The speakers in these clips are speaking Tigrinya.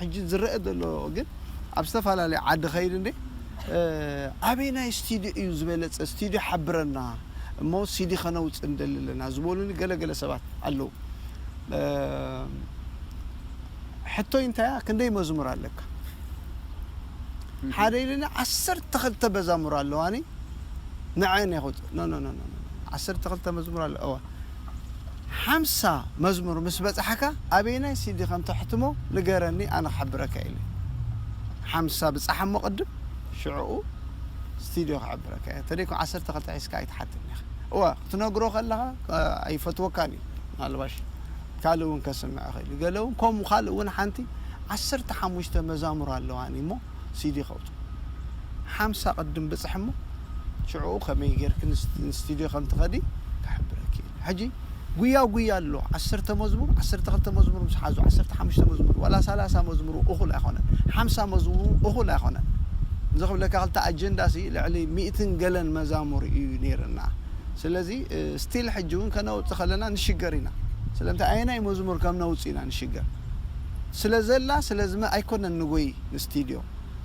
ሕጂ ዝረአ ዘሎ ግን ኣብ ዝተፈላለዩ ዓዲ ኸይድ እንደ ኣበይ ናይ ስቱዲዮ እዩ ዝበለፀ ስቱዲዮ ሓብረና እሞ ሲዲ ኸነውፅእ እንደሊ ኣለና ዝበሉኒ ገለገለ ሰባት ኣለዉ። ሕቶይ እንታይ እያ? ክንደይ መዝሙር ኣለካ? ሓደ ኢሉኒ ዓሰርተ ክልተ መዛሙር ኣለዋኒ። ንዐን እየ ክውፅእ። ኖ ኖ ኖ ኖ ዓሰርተ ክልተ መዝሙር ኣሎ። እዋ ሓምሳ መዝሙር ምስ በፃሕካ ኣበየናይ ሲዲ ከም ተሕትሞ ንገረኒ፣ ኣነ ክሕብረካ ኢለ። ሓምሳ ብፃሓሞ ቅድም ሽዕኡ ስቱዲዮ ክሕብረካ እየ። ተደይኮ ዓሰርተ ክልተ ሒዝካ ኣይትሓትኒ ኢኻ። እዋ ክትነግሮ ከለኻ ኣይፈትወካን እዩ። ምናልባሽ ካልእ እውን ከስምዐ ኽእል እዩ። ገለ እውን ከምኡ ካልእ እውን ሓንቲ ዓሰርተ ሓሙሽተ መዛሙር ኣለዋኒ እሞ ሲዲ ከውፅእ ሓምሳ ቅድም ብፅሕ እሞ ሽዕኡ ከመይ ጌርክ ንስቱድዮ ከም ትኸዲ ክሕብረኪ እየ። ሕጂ ጉያ ጉያ ኣሎ። ዓሰርተ መዝሙር ዓሰርተ ክልተ መዝሙር ምስ ሓዙ ዓሰርተ ሓሙሽተ መዝሙር ዋላ ሰላሳ መዝሙር እኹል ኣይኮነን። ሓምሳ መዝሙር እኹል ኣይኮነን። እዚ ክብለካ ክልተ ኣጀንዳ ሲ ልዕሊ ሚእትን ገለን መዛሙር እዩ ነይርና። ስለዚ ስቲል ሕጂ እውን ከነውፅእ ከለና ንሽገር ኢና። ስለምንታይ ኣየናይ መዝሙር ከም ነውፅእ ኢና ንሽገር። ስለ ዘላ ስለ ዝመ ኣይኮነን ንጎይ ንስቱድዮ።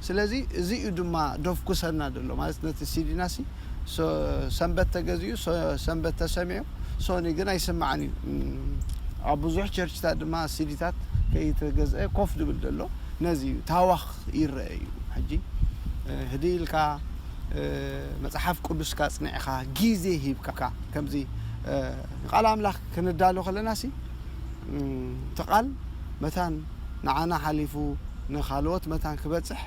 ስለዚ እዚ እዩ ድማ ደፍኩሰና ዘሎ ማለት ነቲ ሲዲና ሲ ሰንበት ተገዚኡ ሰንበት ተሰሚዑ ሶኒ ግን ኣይስማዕን እዩ። ኣብ ብዙሕ ቸርችታት ድማ ሲዲታት ከይተገዝአ ኮፍ ድብል ዘሎ ነዚ እዩ። ታዋኽ ይረአ እዩ። ሕጂ ህድእ ኢልካ መፅሓፍ ቅዱስካ ፅኒዕካ ግዜ ሂብካ ከምዚ ቃል ኣምላኽ ክንዳሎ ከለና ሲ እቲ ቃል መታን ንዓና ሓሊፉ ንኻልኦት መታን ክበፅሕ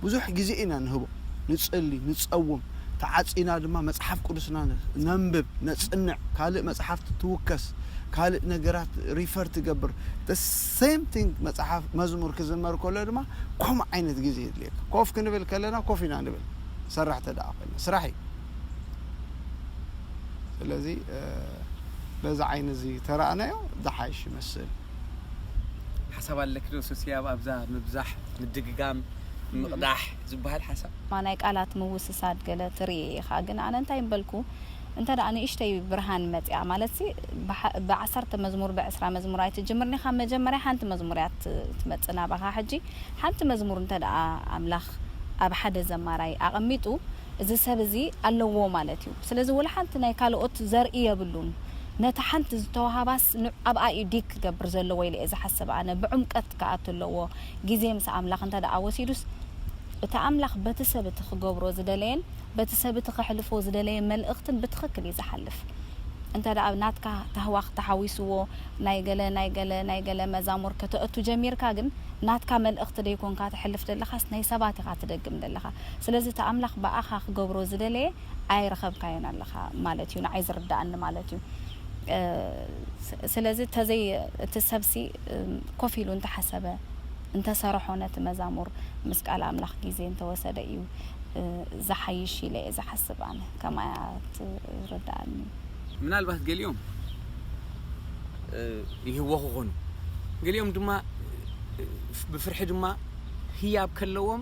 ብዙሕ ግዜ ኢና ንህቦ። ንፅሊ፣ ንፀውም፣ ተዓፂና ድማ መፅሓፍ ቅዱስና ነንብብ፣ ነፅንዕ፣ ካልእ መፅሓፍቲ ትውከስ፣ ካልእ ነገራት ሪፈር ትገብር። The same thing መፅሓፍ መዝሙር ክዝመር ከሎ ድማ ከምኡ ዓይነት ግዜ የድልየካ። ኮፍ ክንብል ከለና ኮፍ ኢና ንብል። ሰራሕ ተደኣ ኮይና ስራሕ እዩ። ስለዚ በዚ ዓይኒ እዚ ተረኣናዮ ዝሓይሽ ይመስል። ሓሳብ ኣለኪ ዶ ሱሲ ኣብ ኣብዛ ምብዛሕ ምድግጋም ምቕዳሕ ዝበሃል ሓሳብ? ማ ናይ ቃላት ምውስሳድ ገለ ትርኢ ኢኻ። ግን ኣነ እንታይ ምበልኩ እንተ ደኣ ንእሽተይ ብርሃን መጽያ ማለት ሲ ብዓሰርተ መዝሙር ብዕስራ መዝሙር ኣይትጅምርኒ ኢኻ። መጀመርያ ሓንቲ መዝሙር እያ ትመጽእ ናባኻ። ሕጂ ሓንቲ መዝሙር እንተ ደኣ ኣምላኽ ኣብ ሓደ ዘማራይ ኣቐሚጡ እዚ ሰብ እዚ ኣለዎ ማለት እዩ። ስለዚ ወላ ሓንቲ ናይ ካልኦት ዘርኢ የብሉን። ነታ ሓንቲ ዝተዋሃባስ ንዕ ኣብኣ እዩ ዲግ ክገብር ዘለዎ ኢለ እየ ዝሓስብ ኣነ። ብዕምቀት ክኣቱ ኣለዎ። ግዜ ምስ ኣምላኽ እንተ ደኣ ወሲዱስ እቲ ኣምላኽ በቲ ሰብ እቲ ክገብሮ ዝደለየን በቲ ሰብ እቲ ከሕልፎ ዝደለየ መልእኽትን ብትኽክል እዩ ዝሓልፍ። እንተ ደኣ ናትካ ታህዋኽ ተሓዊስዎ ናይ ገለ ናይ ገለ ናይ ገለ መዛሙር ከተእቱ ጀሚርካ ግን ናትካ መልእኽቲ ደይኮንካ ተሕልፍ ዘለኻስ ናይ ሰባት ኢኻ ትደግም ዘለኻ። ስለዚ እቲ ኣምላኽ ብኣኻ ክገብሮ ዝደለየ ኣይረኸብካዮን ኣለኻ ማለት እዩ። ንዓይ ዝርዳኣኒ ማለት እዩ። ስለዚ ተዘይ እቲ ሰብሲ ኮፍ ኢሉ እንተሓሰበ እንተሰርሖ ነቲ መዛሙር ምስ ቃል ኣምላኽ ግዜ እንተወሰደ እዩ ዝሓይሽ ኢለ እየ ዝሓስብ ኣነ። ከማያ ትርዳኣኒ። ምናልባት ገሊኦም ይህወኹ ኾኑ፣ ገሊኦም ድማ ብፍርሒ ድማ ህያብ ከለዎም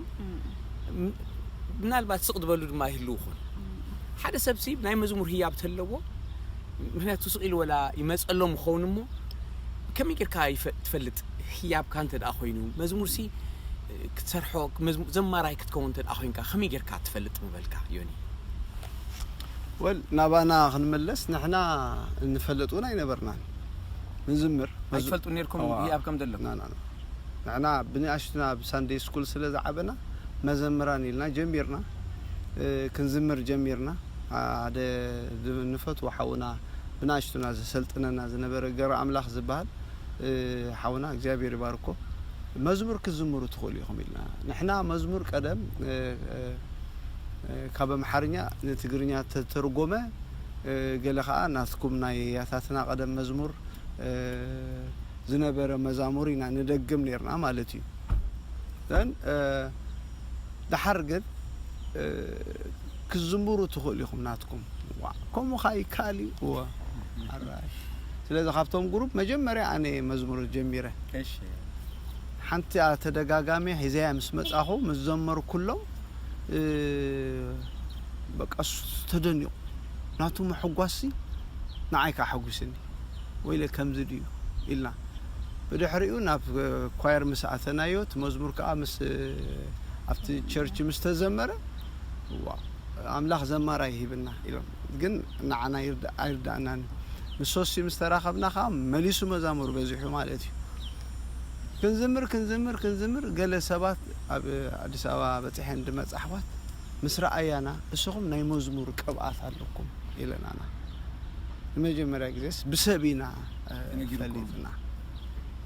ምናልባት ስቕ ዝበሉ ድማ ይህልው ኾኑ። ሓደ ሰብ ሲ ናይ መዝሙር ህያብ ተለዎ ምክንያቱ ስቕ ኢሉ ወላ ይመፀሎም ኸውን እሞ ከመይ ጌርካ ትፈልጥ? ህያብካ እንተ ደኣ ኮይኑ መዝሙር ሲ ክትሰርሖ ዘማራይ ክትከውን እንተ ደኣ ኮይንካ ከመይ ጌርካ ትፈልጥ ምበልካ ዮኒ? ወል ናባና ክንምለስ ንሕና እንፈልጥ እውን ኣይነበርናን። ንዝምር ኣይትፈልጡ ነርኩም ህያብ ከም ዘለኩም? ንሕና ብንኣሽቱና ኣብ ሳንደይ ስኩል ስለ ዝዓበና መዘምራን ኢልና ጀሚርና። ክንዝምር ጀሚርና። ሓደ ንፈትዎ ሓውና ብንኣሽቱና ዘሰልጥነና ዝነበረ ገረ ኣምላኽ ዝበሃል ሓውና እግዚኣብሔር ይባርኮ መዝሙር ክትዝምሩ ትኽእሉ ኢኹም ኢልና። ንሕና መዝሙር ቀደም ካብ ኣምሓርኛ ንትግርኛ ተተርጎመ፣ ገለ ከዓ ናትኩም ናይ ያታትና ቀደም መዝሙር ዝነበረ መዛሙር ኢና ንደግም ነርና ማለት እዩ። ዘን ድሓር ግን ክዝምሩ ትኽእሉ ኢኹም ናትኩም። ከምኡ ከዓ ይከኣል እዩ። እወ ኣራይ። ስለዚ ካብቶም ግሩፕ መጀመርያ ኣነ መዝሙር ጀሚረ። ሓንቲ ተደጋጋሚ ሒዘያ ምስ መፃኹ ምስ ዘመርኩሎም በቃ እሱ ተደኒቑ። ናቱ ምሕጓስሲ ንዓይ ከዓ ሓጒስኒ። ወይለ ከምዚ ድዩ ኢልና ብድሕሪኡ ናብ ኳየር ምስ ኣተናዮ፣ እቲ መዝሙር ከኣ ምስ ኣብቲ ቸርች ምስ ተዘመረ፣ ዋ፣ ኣምላኽ ዘማራይ ሂብና ኢሎም። ግን ንዓና ይርዳ-፣ ኣይርዳእናን። ምስ ሶሲ ምስ ተራኸብና ከኣ መሊሱ መዛሙር በዚሑ ማለት እዩ። ክንዝምር፣ ክንዝምር፣ ክንዝምር፣ ገለ ሰባት ኣብ ኣዲስ ኣበባ በጺሐን ድመጻ ኣሕዋት ምስ ረኣያና፣ "እስኹም ናይ መዝሙር ቅብኣት ኣለኩም" ኢለናና። ንመጀመርያ ግዜስ ብሰብ ኢና፣ እ፣ ተነጊርኩም። ፈሊጥና።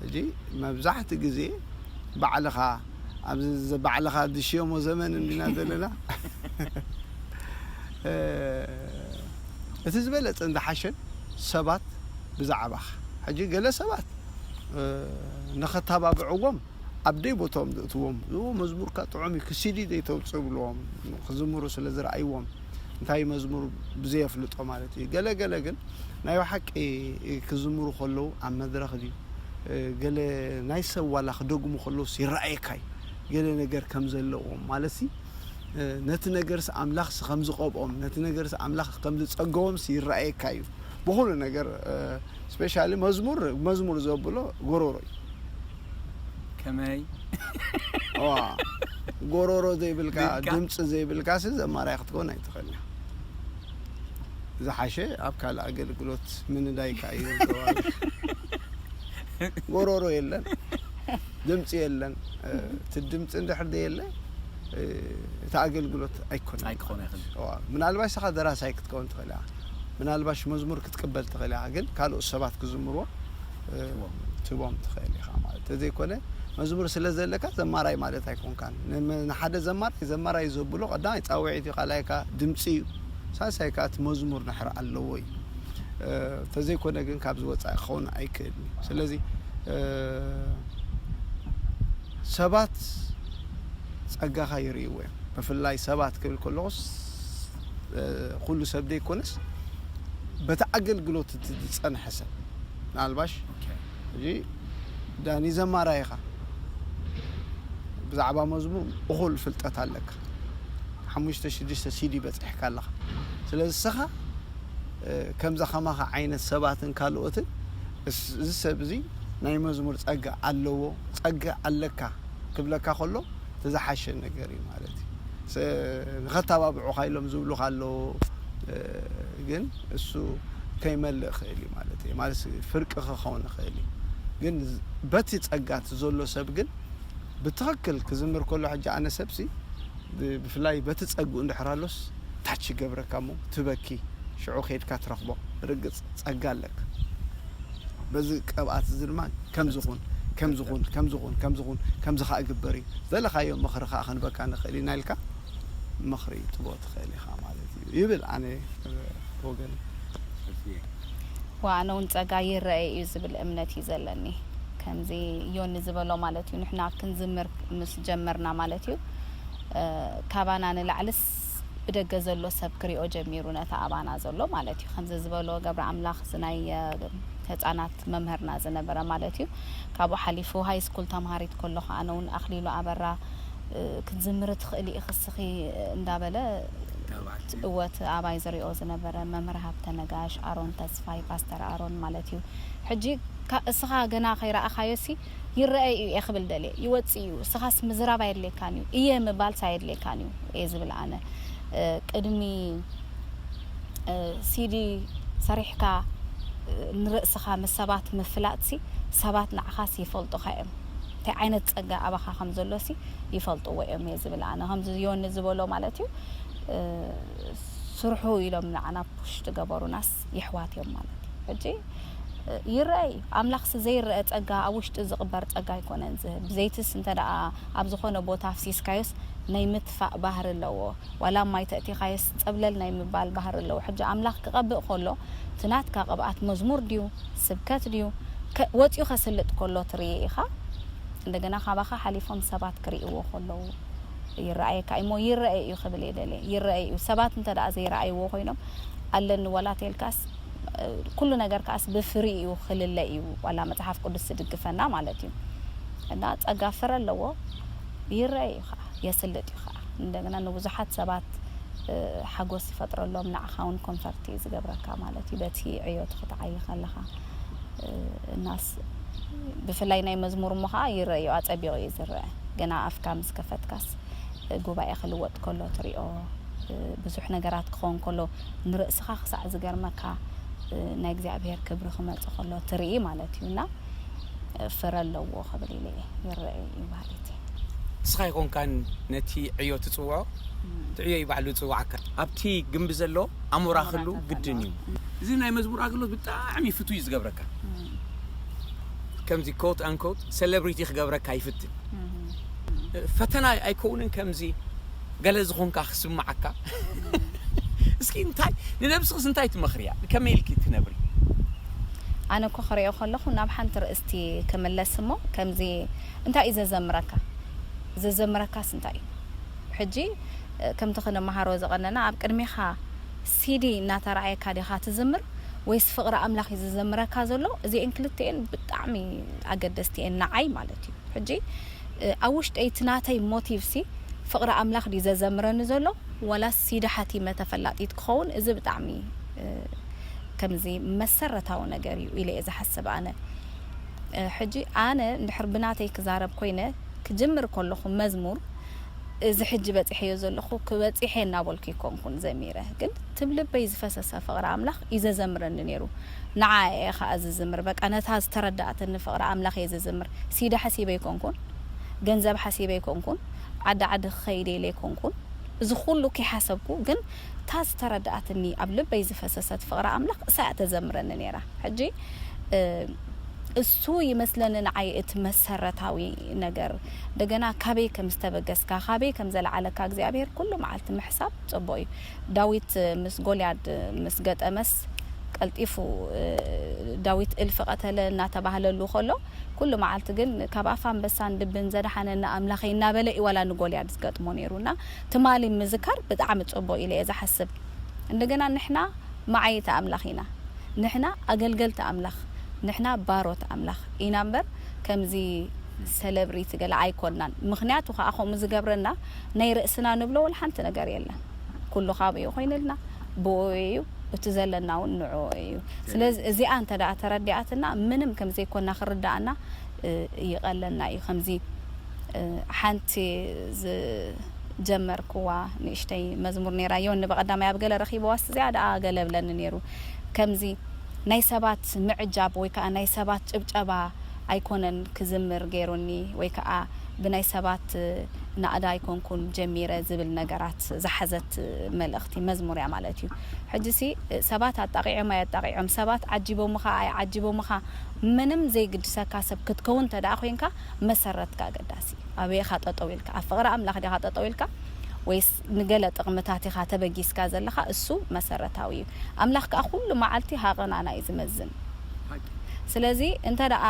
ሕጂ መብዛሕትኡ ግዜ ባዕልኻ፣ ኣብዚ ዘ-፣ ባዕልኻ ድሽዮሞ ዘመን እንዲና ዘለና። እ፣ እቲ ዝበለጸን ዝሓሸን ሰባት ብዛዕባኻ። ሕጂ ገለ ሰባት፣ እ፣ ንኸተባብዕዎም ኣብ ደይ ቦታኦም ዘእትዎም፣ "ኦ፣ መዝሙርካ ጥዑም እዩ፣ ክሲዲ ዘይተውጽእ?" ብልዎም፣ ክዝምሩ ስለ ዝረኣይዎም፣ እንታይ መዝሙር ብዘየፍልጦ ማለት እዩ። ገለ ገለ ግን ናይ ብሓቂ ክዝምሩ ከለዉ ኣብ መድረኽ ድዩ፣ እ፣ ገለ ናይ ሰብ ዋላ ክደግሙ ከለዉስ ይረኣየካ እዩ፣ ገለ ነገር ከም ዘለዎም ማለትሲ፣ እ፣ ነቲ ነገርስ ኣምላኽስ ከም ዝቐብኦም፣ ነቲ ነገርስ ኣምላኽ ከም ዝጸገቦምስ ይረኣየካ እዩ። ብኹሉ ነገር፣ እ፣ ስፔሻሊ መዝሙር፣ መዝሙር ዘብሎ ጎሮሮ እዩ። ከመይ? ዋ፣ ጎሮሮ ዘይብልካ፣ ድምፂ ዘይብልካ ሲ ዘማራይ ክትኮን ኣይትኽእልን። ዝሓሸ ኣብ ካልእ ኣገልግሎት ምንዳይካ እዩ ዝገባል። ጎሮሮ የለን፣ ድምፂ የለን። እ፣ እቲ ድምፂ እንድሕር ዘየለ፣ እ፣ እቲ ኣገልግሎት ኣይኮነን። ኣይክኾን ኣይኽእልን። ዋ፣ ምናልባት ንስኻ ደራሳይ ክትከውን ትኽእል ኢኻ። ምናልባሽ መዝሙር ክትቅበል ትኽእል ኢኻ፣ ግን ካልኦት ሰባት ክዝምርዎ፣ እ፣ ትቦም። ትቦም ትኽእል ኢኻ ማለት። ተዘይኮነ መዝሙር ስለ ዘለካ ዘማራይ ማለት ኣይኮንካን። ንመ-፣ ንሓደ ዘማራይ ዘማራይ ዘብሎ ቀዳማይ ጻውዒት እዩ፣ ካልኣይ ከኣ ድምጺ እዩ፣ ሳልሳይ ከኣ እቲ መዝሙር ንሕር ኣለዎ እዩ። እ፣ ተዘይኮነ ግን ካብዚ ወጻኢ ክኸውን ኣይክእልን እዩ። ስለዚ፣ እ፣ ሰባት ጸጋኻ ይርእይዎ እዮም። ብፍላይ ሰባት ክብል ከለኹስ፣ እ፣ ኩሉ ሰብ ዘይኮነስ በቲ ኣገልግሎት እቲ ዝጸንሐ ሰብ። ምናልባሽ ኦኬ። ሕጂ ዳኒ ዘማራይ ኢኻ። ብዛዕባ መዝሙር እኹል ፍልጠት ኣለካ። ሓሙሽተ ሽዱሽተ ሲዲ በጺሕካ ኣለኻ። ስለዚ ንስኻ፣ እ፣ ከምዛ ከማኻ ዓይነት ሰባትን ካልኦትን እስ-፣ እዚ ሰብ እዚ ናይ መዝሙር ጸጋ ኣለዎ፣ ጸጋ ኣለካ ክብለካ ከሎ፣ እቲ ዝሓሸ ነገር እዩ ማለት እዩ። ስ-፣ ንኸተባብዑኻ ኢሎም ዝብሉኻ ኣለዉ፣ እ፣ ግን እሱ ከይመልእ ይኽእል እዩ ማለት እዩ። ማለት ፍርቂ ክኸውን ይኽእል እዩ። ግን በቲ ጸጋ እቲ ዘሎ ሰብ ግን ብትኽክል ክዝምር ከሎ፣ ሕጂ ኣነ ሰብሲ ብ-፣ ብፍላይ በቲ ጸግኡ እንድሕር ኣሎስ ታች ይገብረካ እሞ ትበኪ፣ ሽዑ ከይድካ ትረኽቦ። ርግጽ ጸጋ ኣለካ። በዚ ቅብኣት እዚ ድማ ከምዚ ኹን፣ ከምዚ ኹን፣ ከምዚ ኹን፣ ከምዚ ኹን፣ ከምዚ ኸኣ ግበር እዩ። ዝደለኻዮ ምኽሪ ኸኣ ክንበካ ንኽእል ኢና ኢልካ ምኽሪ ትቦ ትኽእል ኢኻ ማለት እዩ ይብል ኣነ ብወገነይ። ወኣነ እውን ጸጋ ይረአ እዩ ዝብል እምነት እዩ ዘለኒ። ከምዚ ዮኒ ዝበሎ ማለት እዩ፣ ንሕና ክንዝምር ምስ ጀመርና ማለት እዩ፣ እ፣ ካባና ንላዕልስ ብደገ ዘሎ ሰብ ክሪኦ ጀሚሩ ነቲ ኣባና ዘሎ ማለት እዩ። ከምዚ ዝበሎ ገብረ ኣምላኽ እዚ ናይ፣ እ፣ ህጻናት መምህርና ዝነበረ ማለት እዩ። ካብኡ ሓሊፉ ሃይ ስኩል ተምሃሪት ከለኹ ኣነ እውን ኣኽሊሉ ኣበራ፣ እ፣ "ክትዝምሪ ትኽእሊ ኢኺ እስኺ" እንዳበለ፣ ተባዕቲ። እወ፣ እቲ ኣባይ ዝሪኦ ዝነበረ መምህር ሃብተ ነጋሽ፣ ኣሮን ተስፋይ፣ ፓስተር ኣሮን ማለት እዩ። ሕጂ ካ-፣ እስኻ ገና ከይረኣኻዮሲ ይረኣይ እዩ እየ ክብል ደልየ። ይወጽእ እዩ። እስኻስ ምዝራብ ኣየድልየካን እዩ። እየ ምባልስ ኣየድልየካን እዩ እየ ዝብል ኣነ። እ፣ ቅድሚ፣ እ፣ ሲዲ ሰሪሕካ፣ እ፣ ንርእስኻ ምስ ሰባት ምፍላጥሲ ሰባት ንዓኻስ ይፈልጡኻ እዮም። እንታይ ዓይነት ጸጋ ኣባኻ ከም ዘሎሲ ይፈልጥዎ እዮም እየ ዝብል ኣነ። ከምዚ ዮኒ ዝበሎ ማለት እዩ፣ እ፣ ስርሑ ኢሎም ንዓና ፑሽ ዝገበሩናስ የሕዋት እዮም ማለት እዩ። ሕጂ፣ እ፣ ይረአ እዩ። ኣምላኽሲ ዘይረአ ጸጋ፣ ኣብ ውሽጢ ዝቕበር ጸጋ ኣይኮነን ዝህብ። ዘይትስ እንተ ደኣ ኣብ ዝኾነ ቦታ ኣፍሲስካዮስ ናይ ምትፋእ ባህሪ ኣለዎ። ዋላ ማይ ተእቲኻዮስ ጸብለል ናይ ምባል ባህሪ ኣለዎ። ሕጂ ኣምላኽ ክቐብእ ከሎ፣ እቲ ናትካ ቅብኣት መዝሙር ድዩ፣ ስብከት ድዩ፣ ከ-፣ ወጺኡ ከስልጥ ከሎ ትርኢ ኢኻ። እንደገና ካባኻ ሓሊፎም ሰባት ክርእይዎ ከለዉ ይረኣየካ እሞ ይረአ እዩ ክብል እየ ደልየ። ይረአ እዩ። ሰባት እንተ ደኣ ዘይረኣይዎ ኮይኖም፣ ኣለኒ ዋላ ተልካስ፣ እ፣ ኩሉ ነገር ከኣስ ብፍሪ እዩ ክልለ እዩ፣ ዋላ መጽሓፍ ቅዱስ ዝድግፈና ማለት እዩ። እና ጸጋ ፍረ ኣለዎ፣ ይረአ እዩ ኸዓ፣ የስልጥ እዩ ኸዓ። እንደገና ንብዙሓት ሰባት፣ እ፣ ሓጎስ ይፈጥረሎም፣ ንዓኻ እውን ኮንፈርት እዩ ዝገብረካ ማለት እዩ። በቲ ዕዮት ክትዓይ ከለኻ፣ እ፣ እናስ ብፍላይ ናይ መዝሙር እሞ ከዓ ይረእዮ፣ ኣጸቢቑ እዩ ዝረአ። ገና ኣፍካ ምስ ከፈትካስ ጉባኤ ክልወጥ ከሎ ትሪኦ፣ ብዙሕ ነገራት ክኸውን ከሎ፣ ንርእስኻ ክሳዕ ዝገርመካ ናይ እግዚኣብሔር ክብሪ ክመጽእ ከሎ ትርኢ ማለት እዩ። እና ፍረ ኣለዎ ክብል ኢለ እየ፣ ይረአ እዩ ባህሪቲ። ንስኻ ይኮንካን ነቲ ዕዮ ትጽውዖ፣ እቲ ዕዮ እዩ ባዕሉ ዝጽውዓካ። ኣብቲ ግንቢ ዘሎ ኣሞራ ክህሉ ግድን እዩ። እዚ ናይ መዝሙር ኣገልግሎት ብጣዕሚ ፍቱይ እዩ ዝገብረካ። ከምዚ ኮት ኣንኮት ሴሌብሪቲ ክገብረካ ይፍትን። ፈተና ኣይከውንን ከምዚ ገለ ዝኾንካ ክስምዓካ? እስኪ እንታይ ንነብስኽስ እንታይ ትመኽርያ? ከመይ ኢልኪ ትነብሪ? ኣነ እኮ ክሪኦ ከለኹ ናብ ሓንቲ ርእስቲ ክምለስ እሞ፣ ከምዚ እንታይ እዩ ዘዘምረካ? ዘዘምረካስ እንታይ እዩ? ሕጂ ከምቲ ክንመሃሮ ዝቐነና፣ ኣብ ቅድሜኻ ሲዲ እናተረኣየካ ዲኻ ትዝምር ወይስ ፍቕሪ ኣምላኽ እዩ ዝዘምረካ ዘሎ? እዚኤን ክልቲኤን ብጣዕሚ ኣገደስቲ እየን ንዓይ ማለት እዩ። ሕጂ ኣብ ውሽጠይ እቲ ናተይ ሞቲቭ ሲ ፍቕሪ ኣምላኽ ድዩ ዘዘምረኒ ዘሎ፣ ዋላስ ሲዲ ሓቲመ ተፈላጢት ክኸውን? እዚ ብጣዕሚ ከምዚ መሰረታዊ ነገር እዩ ኢለ እየ ዝሓስብ ኣነ። ሕጂ ኣነ እንድሕር ብናተይ ክዛረብ ኮይነ፣ ክጅምር ከለኹ መዝሙር እዚ ሕጂ በፂሐዮ ዘለኹ ክበፂሐ እናበልኩ ይኮንኩን ዘሚረ፣ ግን ትብ ልበይ ዝፈሰሰ ፍቕሪ ኣምላኽ እዩ ዘዘምረኒ ነይሩ። ንዓ እየ ከዓ ዝዝምር። በቃ ነታ ዝተረዳእትኒ ፍቕሪ ኣምላኽ እየ ዝዝምር። ሲዲ ሓሲበ ኣይኮንኩን፣ ገንዘብ ሓሲበ ኣይኮንኩን፣ ዓዲ ዓዲ ክኸይድ ኢለ ኣይኮንኩን። እዚ ኩሉ ከይሓሰብኩ ግን እታ ዝተረዳእትኒ ኣብ ልበይ ዝፈሰሰት ፍቕሪ ኣምላኽ እሳ እያ ተዘምረኒ ነይራ። ሕጂ እሱ ይመስለኒ ንዓይ እቲ መሰረታዊ ነገር። እንደገና ካበይ ከም ዝተበገስካ፣ ካበይ ከም ዘለዓለካ እግዚኣብሔር ኩሉ መዓልቲ ምሕሳብ ጽቡቕ እዩ። ዳዊት ምስ ጎልያድ ምስ ገጠመስ ቀልጢፉ ዳዊት እልፊ ቀተለ እናተባህለሉ ከሎ፣ ኩሉ መዓልቲ ግን ካብ ኣፍ ኣንበሳን ድብን ዘድሓነና ኣምላኸይ እናበለ እዩ ዋላ ንጎልያድ ዝገጥሞ ነይሩ። እና ትማሊ ምዝካር ብጣዕሚ ጽቡቕ ኢለ እየ ዝሓስብ። እንደገና ንሕና መዓይቲ ኣምላኽ ኢና። ንሕና ኣገልገልቲ ኣምላኽ፣ ንሕና ባሮት ኣምላኽ ኢና እምበር ከምዚ ሴሌብሪቲ ገለ ኣይኮንናን። ምኽንያቱ ከዓ ከምኡ ዝገብረና ናይ ርእስና ንብሎ ወላ ሓንቲ ነገር የለን። ኩሉ ካብኡ ኮይንልና፣ ብኡ እዩ፣ እቲ ዘለና እውን ንዕኡ እዩ። ስለዚ እዚኣ እንተ ደኣ ተረዲኣትና፣ ምንም ከም ዘይኮና ክርዳኣና ይቐለና እዩ። ከምዚ ሓንቲ ዝጀመርክዋ ንእሽተይ መዝሙር ነይራ። ዮኒ ብቐዳማይ ኣብ ገለ ረኺብዋስ እዚኣ ደኣ ገለ ብለኒ ነይሩ። ከምዚ ናይ ሰባት ምዕጃብ ወይ ከዓ ናይ ሰባት ጭብጨባ ኣይኮነን ክዝምር ገይሩኒ፣ ወይ ከዓ ብናይ ሰባት ናእዳ ኣይኮንኩን ጀሚረ ዝብል ነገራት ዝሓዘት መልእኽቲ መዝሙር እያ ማለት እዩ። ሕጂ ሲ ሰባት ኣጣቒዖም ኣየጣቒዖም፣ ሰባት ዓጂቦምኻ ኣይዓጂቦምኻ ምንም ዘይግድሰካ ሰብ ክትከውን እንተ ደኣ ኮይንካ መሰረትካ ኣገዳሲ። ኣበይ ኢኻ ጠጠው ኢልካ? ኣብ ፍቕሪ ኣምላኽ ዲኻ ጠጠው ኢልካ ወይስ ንገለ ጥቕምታት ኢኻ ተበጊስካ ዘለኻ? እሱ መሰረታዊ እዩ። ኣምላኽ ከኣ ኩሉ መዓልቲ ሃቐናና እዩ ዝመዝን። ስለዚ እንተ ደኣ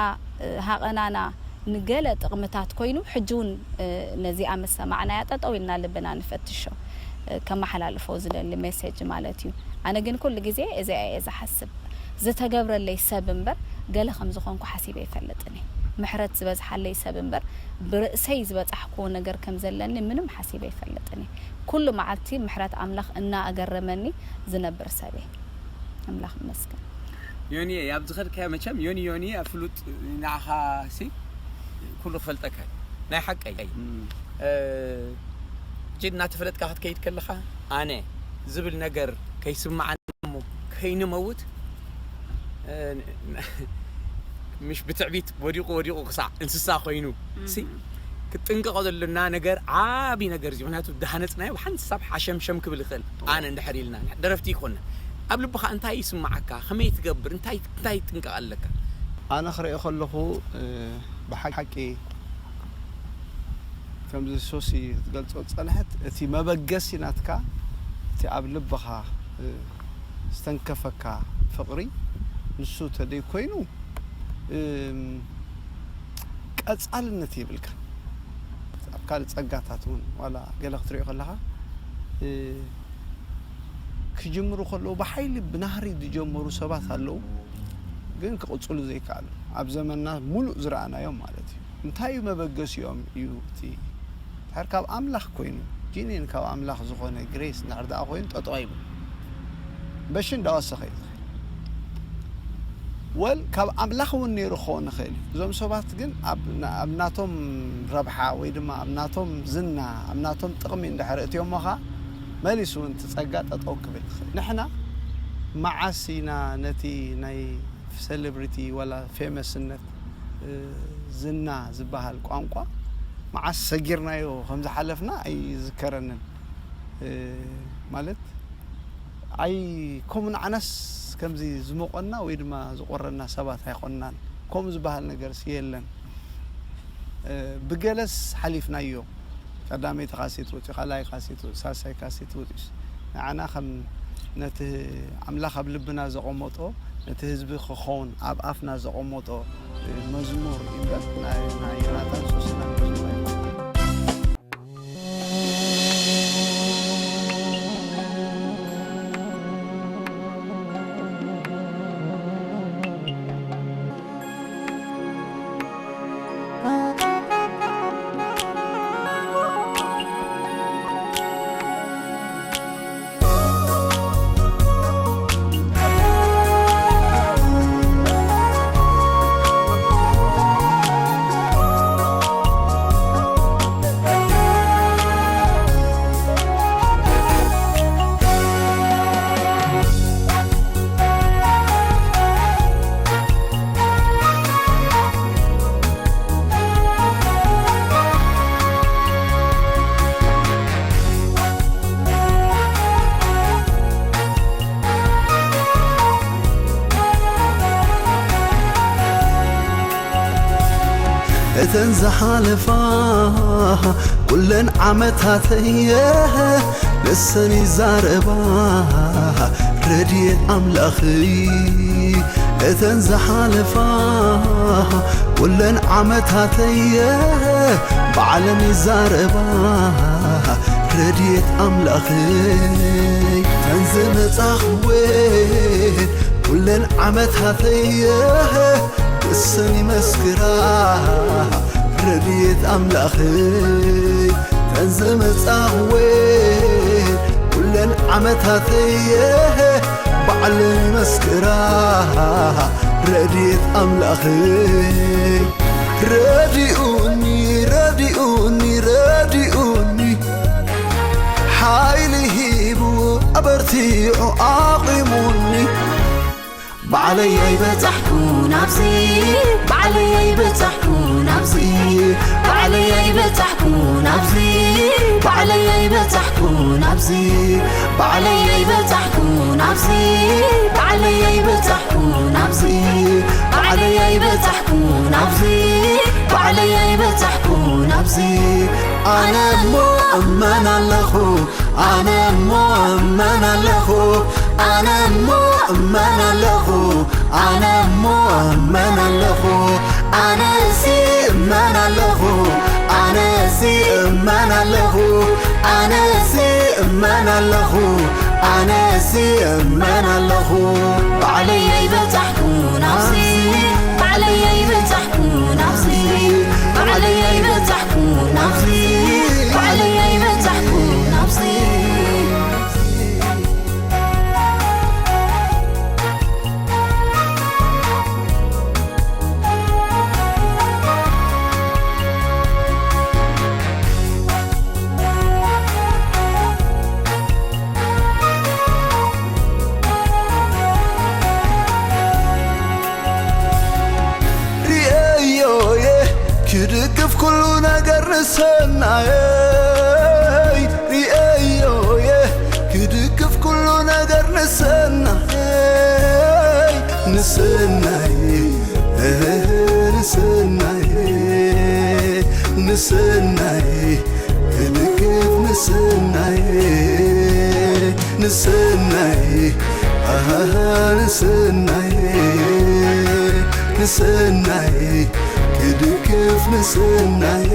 ሃቐናና ንገለ ጥቕምታት ኮይኑ፣ ሕጂ እውን ነዚኣ ምስ ሰማዕናያ ጠጠው ኢልና ልብና ንፈትሾ፣ ከመሓላልፎ ዝደሊ ሜሴጅ ማለት እዩ። ኣነ ግን ኩሉ ግዜ እዚኣ እየ ዝሓስብ፣ ዝተገብረለይ ሰብ እምበር ገለ ከም ዝኾንኩ ሓሲበ ኣይፈልጥን እየ። ምሕረት ዝበዝሓለይ ሰብ እምበር ብርእሰይ ዝበጻሕክዎ ነገር ከም ዘለኒ ምንም ሓሲበ ኣይፈልጥን እየ። ኩሉ መዓልቲ ምሕረት ኣምላኽ እናኣገረመኒ ዝነብር ሰብ እየ። ኣምላኽ ይመስገን። ዮኒ፣ ኣብ ዝኸድካዮ መቸም ዮኒ ዮኒ ኣብ ፍሉጥ ንዓኻ ሲ ኩሉ ክፈልጠካ እዩ። ናይ ሓቀይ ጅድ እናተፈለጥካ ክትከይድ ከለኻ ኣነ ዝብል ነገር ከይስምዓኒ እሞ ከይንመውት ምሽ ብትዕቢት ወዲቑ ወዲቑ ክሳዕ እንስሳ ኮይኑ ሲ ክትጥንቀቆ ዘለና ነገር ዓቢ ነገር እዩ። ምክንያቱ ዝሃነፅናዮ ብሓንሳብ ሓሸምሸም ክብል ይኽእል። ኣነ እንድሕር ኢልና ደረፍቲ ይኮና ኣብ ልብኻ እንታይ ይስምዓካ፣ ከመይ ትገብር፣ እንታይ እንታይ ጥንቀቕ ኣለካ? ኣነ ክርኢ ከለኹ ብሓቂ ከምዚ ሶሲ ክትገልጾ ዝጸንሐት እቲ መበገሲ ናትካ እቲ ኣብ ልብኻ ዝተንከፈካ ፍቕሪ ንሱ ተደይ ኮይኑ ቀጻልነት የብልካ። ኣብ ካልእ ጸጋታት እውን ዋላ ገለ ክትሪኦ ከለኻ ክጅምሩ ከለዉ ብሓይሊ ብናህሪ ዝጀመሩ ሰባት ኣለዉ፣ ግን ክቕጽሉ ዘይከኣሉ ኣብ ዘመንና ሙሉእ ዝረኣናዮም ማለት እዩ። እንታይ እዩ መበገሲኦም እዩ እቲ ድሕር ካብ ኣምላኽ ኮይኑ ጂኒን ካብ ኣምላኽ ዝኾነ ግሬስ እንድሕር ደኣ ኮይኑ ጠጠው ኣይብሉ በሽ እንዳወሰኸ እዩ ዝኸይድ። ወል ካብ ኣምላኽ እውን ነይሩ ክኸውን ይኽእል እዩ። እዞም ሰባት ግን ኣብ ና- ኣብ ናቶም ረብሓ ወይ ድማ ኣብ ናቶም ዝና፣ ኣብ ናቶም ጥቕሚ እንድሕር እትዮሞ ኸኣ መሊሱ እውን እቲ ጸጋ ጠጠው ክብል ይኽእል። ንሕና መዓስ ኢና ነቲ ናይ ሴሌብሪቲ ዋላ ፌመስነት፣ እ፣ ዝና ዝበሃል ቋንቋ መዓስ ሰጊርናዮ ከም ዝሓለፍና ኣይዝከረንን። እ፣ ማለት ኣይ ከምኡ ንዓናስ ከምዚ ዝሞቐና ወይ ድማ ዝቆረና ሰባት ኣይኮንናን። ከምኡ ዝበሃል ነገርስ የለን። እ፣ ብገለስ ሓሊፍናዮ። ቀዳመይቲ ካሴት ወፂኡ፣ ካልኣይ ካሴት ወፂኡ፣ ሳልሳይ ካሴት ወፂኡስ ንዓና ከም ነቲ ኣምላኽ ኣብ ልብና ዘቐመጦ፣ ነቲ ህዝቢ ክኸውን ኣብ ኣፍና ዘቐመጦ፣ እ፣ መዝሙር እዩ እምበር ናይ ናይ ዮናታን ሶስናን መዝሙር ኣይኮነን። እተን ዝሓለፋ ኩለን ዓመታተየ ንሰን ይዛረባ ረድኤት ኣምላኽይ። እተን ዝሓለፋ ኩለን ዓመታተየ ባዕለን ይዛረባ ረድኤት ኣምላኽይ። እተን ዝመጻኽወን ኩለን ዓመታተየ ንሰን ይመስክራ ረድኤት ኣምላኽይ። እተን ዝመጻኽወን ኩለን ዓመታተየ ባዕለን ይመስክራ ረድኤት ኣምላኽይ። ረዲኡኒ፣ ረዲኡኒ፣ ረዲኡኒ፣ ሓይሊ ሂቡ ኣበርቲዑ ኣቑሙኒ። ባዕለይ ኣይበጻሕኩን ኣብዚ፣ ባዕለይ ኣይበጻሕኩን ኣብዚ፣ ባዕለይ ኣይበጻሕኩን ኣብዚ፣ ባዕለይ ኣይበጻሕኩን ኣብዚ፣ ባዕለይ ኣይበጻሕኩን ኣብዚ፣ ባዕለይ ኣይበጻሕኩን ኣብዚ፣ ባዕለይ ኣይበጻሕኩን ኣብዚ፣ ባዕለይ ኣይበጻሕኩን ኣብዚ። ኣነ እሞ እመን ኣለኹ፣ ኣነ እሞ እመን ኣለኹ፣ ኣነ እሞ እመን ኣለኹ፣ ኣነ እሞ እመን ኣለኹ፣ ኣነሲ እመን ኣለኹ፣ ኣነሲ እመን ኣለኹ፣ ኣነሲ እመን ኣለኹ፣ ኣነሲ እመን ኣለኹ። ባዕለይ ኣይበጻሕኩን ኣብዚ፣ ባዕለይ ኣይበጻሕኩን ኣብዚ፣ ባዕለይ ኣይበጻሕኩን ኣብዚ፣ ባዕለይ ኣይበጻሕኩን ኣብዚ። ርኤዮየ ክድግፍ ኩሉ ነገር ንሰናየይ፣ ርኤዮየ ክድግፍ ኩሉ ነገር ንሰናየይ፣ ንሰናየይ፣ ንሰናየይ፣ ንሰናየይ። ክድግፍ ንሰናይ፣ ንሰናይ፣ ኣሃ፣ ንሰናይ፣ ንሰናይ፣ ክድግፍ ንሰናይ።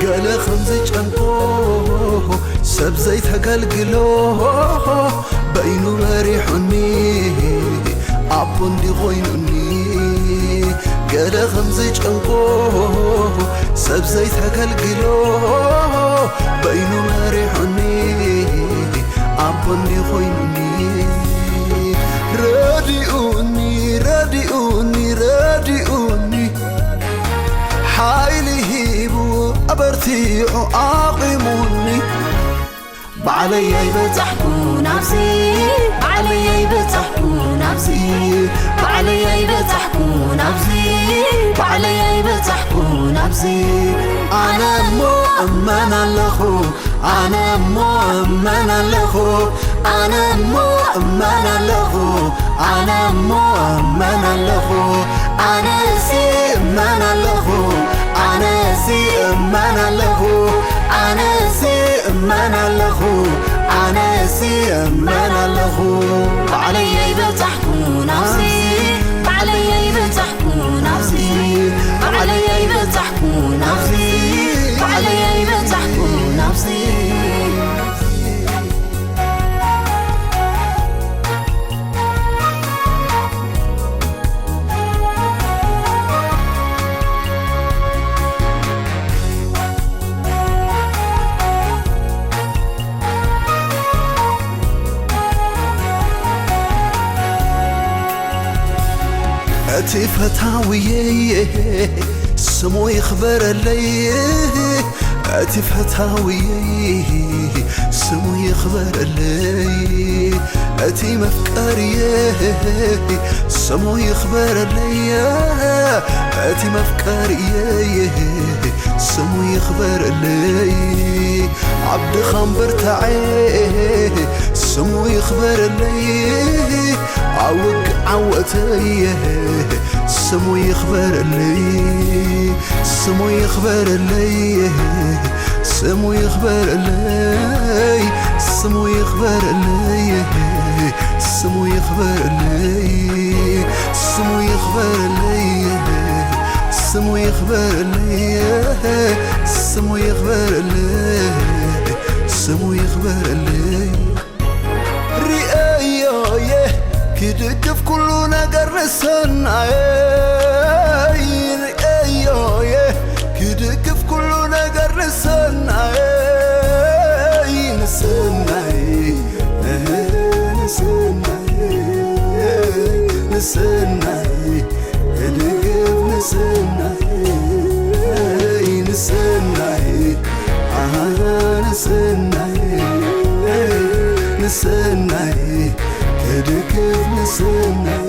ገለ ከም ዝጨንቆ ሰብ ዘይተገልግሎ በይኑ መሪሑኒ ኣቦ እንዲ ኮይኑኒ። ገለ ከም ዝጨንቆ ሰብ ዘይተገልግሎ በይኑ መሪሑኒ ኣቦ እንዲ ኮይኑኒ። ረዲኡኒ ረዲኡኒ ረዲኡኒ ሓይሊ ሂቡ ኣበርቲዑ ኣቑሙኒ። ባዕለይ ኣይበጻሕኩ ናብዚ ባዕለይ ኣይበጻሕኩ ናብዚ ባዕለይ ኣይበጻሕኩ ናብዚ ባዕለይ ኣይበጻሕኩ ናብዚ ኣነ እሞ እመን ኣለኹ ኣነ እሞ እመን ኣለኹ ኣነ እሞ እመን ኣለኹ ኣነ እሞ እመን ኣለኹ ኣነሲ እመን ኣለኹ ኣነሲ እመን ኣለኹ ኣነሲ እመን ኣለኹ ኣነሲ እመን ኣለኹ ባዕለይ ኣይበጻሕኩ ናብዚ ባዕለይ ኣይበጻሕኩ ናብዚ ባዕለይ ኣይበጻሕኩ ናብዚ ባዕለይ ኣይበጻሕኩ ናብዚ እቲ ፈታውየይ ስሙ ይኽበረለይ እቲ ፈታውየይ ስሙ ይኽበረለይ እቲ መፍቀርየይ ስሙ ይኽበረለይ እቲ መፍቀርየይ ስሙ ይኽበረለይ ኣብ ድኻም ብርታዐ ስሙ ይኽበረለይ ኣብ ውግእ ዓወተይ ስሙ ይኽበረለይ ስሙ ይኽበረለይ ስሙ ይኽበረለይ ስሙ ይኽበረለይ ስሙ ይኽበረለይ ስሙ ይኽበረለይ ስሙ ይኽበረለይ ስሙ ይኽበረለይ ስሙ ይኽበረለይ ርእዮየ ክድግፍ ኩሉ ነገር ንሰናየይ ርእዮየ ክድግፍ ኩሉ ነገር ንሰናየይ ንሰናይ ንሰናይ ንሰናይ ክድግፍ ንሰናይ ንሰናይ ኣሃ ንሰናይ ንሰናይ ክድግፍ ንሰናይ